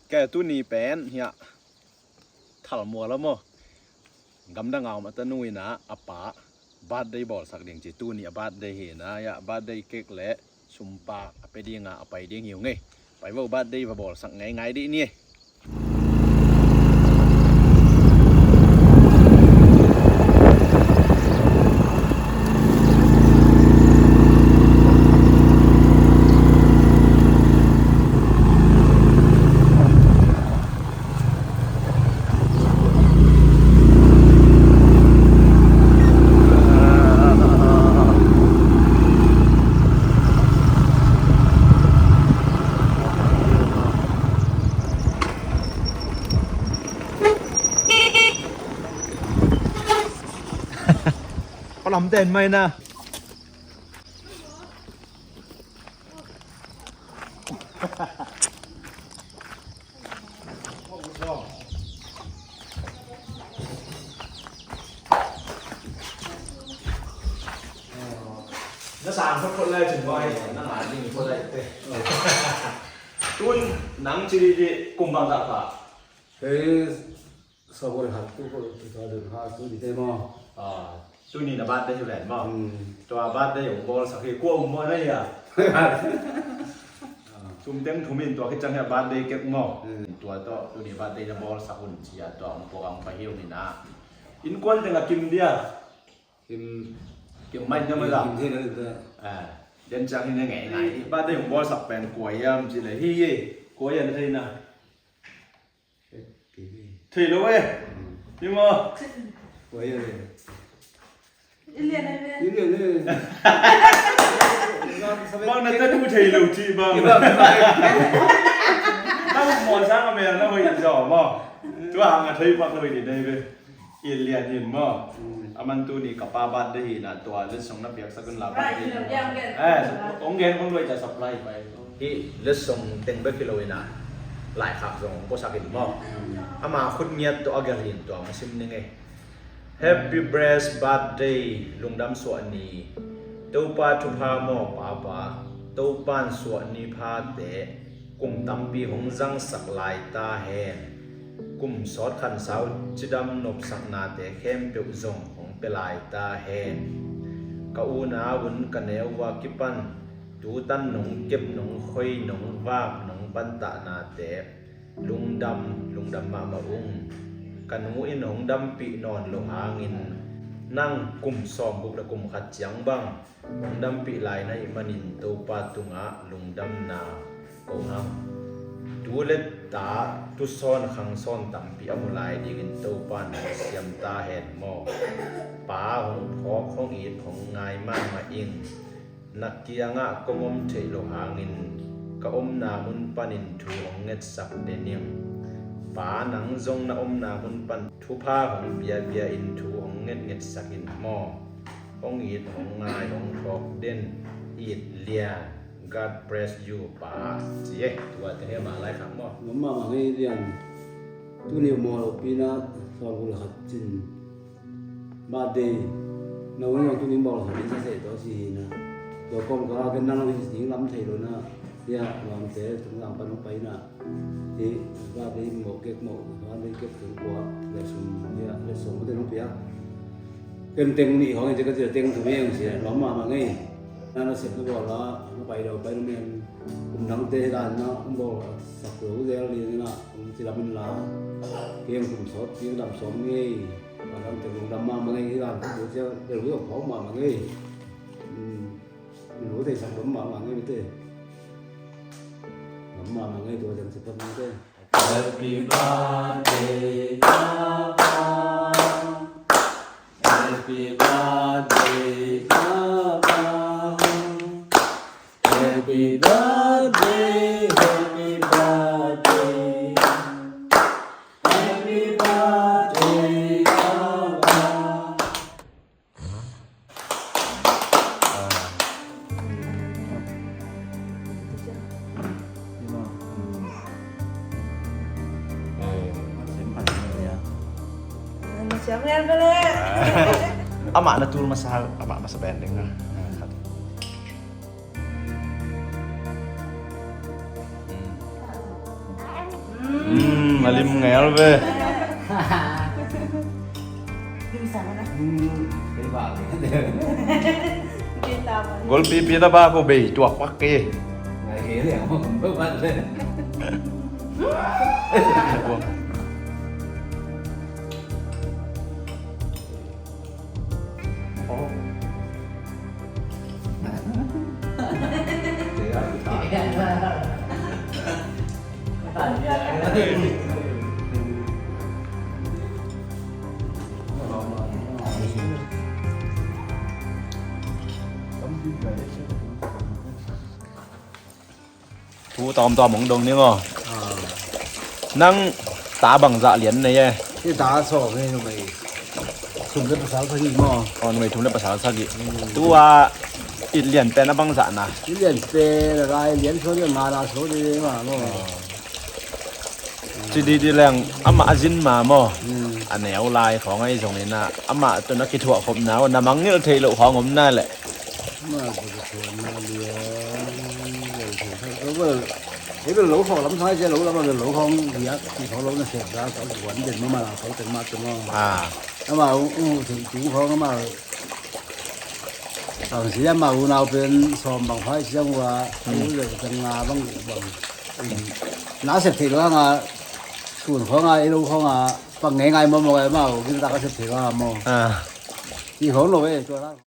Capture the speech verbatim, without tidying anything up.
Kei tuni pen hiah Thalmual ah maw, gamdang a om a tanu in ah a pa birthday bawlsak ding ci, tuni a birthday hi in ah, hiah birthday cake le sumpak a pia ding a, a pai ding hi ung ei. Pai vo, birthday va bawlsak ngeingai dih ni. Palam ten mai na. Na sang photphot lai cin boy, na ngai ding phot lai te. Tun nang ci di di kum bang tak ka. Hei, Sawm le khat, tu ko, tu ko, tu ko, tu ni te maw. Ah, tuni na birthday hi ven maw. Hmm. Tua birthday hong bawlsak hi, kua um maw na hi a. Tum teng thum in tua khit ciang hi a birthday cake maw. Hmm. Tua tawh tuni birthday na bawlsak un ci a, tua hong pawk ang pa hi ung in a. Innkuan teng a kim dia. Kim. Kim mai na mai la. Kim thei na te. Ah, den ciang hi na ngei ngai. Birthday hong bawlsak pen kua hiam ci le hi hi. Kua hiam na thei na. Thei lo e. Ni maw. Ilian e. Ilian e. Bang na tanu thei lo ci bang. Na mawh sang a mel na hoih zaw maw. Tua hang a thei pak lo i ni nei ve. Ilian hin maw. A man tuni ka pa birthday hi na, tua letsong na piaksak un la birthday. Eh, hong gen hong luai ta supply pai. Hih letsong teng bek hi lo in a, laikhak zong hong puasak in maw. Ama khut ngiat tawh a gelh in tua hong sim ning ei. Happy blessed birthday, lungdam suah ni. Topa thupha maw papa, Topan suah ni phate, kum tampi hong zangsak lai ta hen. Kum sawt khansau cidam nopsaknate khempeuh zong hong pia lai ta hen. Ka unau un ka neu a kipan tutan nong kep nong khoi nong vak nong pantahnate lungdam, lungdam mahmah ung. Ka nu in hong dampih nawn lo hangin nang kum sawmguk le kum khat ciang bang hong dampih lai na hih manin Topa tungah lungdamna ko hang. Tu le ta, tusawn khangsawn tampi a mu lai dingin Topa in hong siam ta hen maw. Pa hong phawk, hong it, hong ngai mahmah ing. Na kiangah kong om theih loh hangin ka omna mun panin thu hong ngetsak den ing. Pa nang zong na omna mun pan thupha hong piapia in thu hong ngetngetsak in maw. Hong it, hong ngai, hong thawk den, it lian. God bless you pa, ci e. Tua te he ma lai khak maw. Ngam mahmah ngei lian. Tuni maw lo pina sawm kul khat cin. Birthday na ung zong tuni bawl khat in sa seh tawh si hi na. Tua kawmkal ah ken nang hi ding lam thei lo na. Hia lamte tung lam pan hong pai na. Hi birthday mawh kek mawh, birthday kek tung kua le sum hia le sawm mawh te hong pia. Ken teng nih hong in te ka cia teng thum hi hong si lawm mahmah ngei. Na na sep na bawl la na pai lo pai lo men. Kum dangte hi dan na hong bawl sak lo zel li na hong ci lam in la. Keng kum sawt keng dam sawm ngei. Tua dang teng lungdam mahmah ngei hi dan ka cia tel hu zong phawk mahmah ngei. Min hu tei sak lawm mahmah ngei mite. Lawm mahmah ngei tua dang ci phot mite. Happy birthday, Papa. Happy birthday, Papa. Happy birthday, happy birthday. Happy birthday, Papa. Amah na tul masa, amah masa bending na. Hmm, a lim ngel ve. Golpi pi ta ba ko bei tuak pak ke. Thu tawmtawm hong dong ning aw. Nang ta bangzah lian nei e? Hih ta sawm hi numei thum le pasal sagih maw? Aw, numei thum le pasal sagih. Tua it lian pen a bangzah na? It lian pen a lai lian suak lian nga na suak ding mah maw? Ci didi leng amah a zin ma maw? A neu lai khawng ahi zongin ah amah tun a kithuah khopna aw, na mangngilh theih loh khawng om na leh. Amah tun a kithuahna lian. Ei bel lo khawng lam sang cia lo lam a bel lo khawng biak ti khawng lo na sep da khawng kuan den mah mah la khawng teng mah teng aw. Amah u u thei tu khawng amah Bang si amah unau pen sawm bang phai siang uh a, a u le tang nga bang bang. Na sep theih lo hang a, sun khawng a, ei lo khawng a, pang ngeingai mawmawk a, amau gintak a sep theih lo hang a maw? Ti khawng lo e, tua la.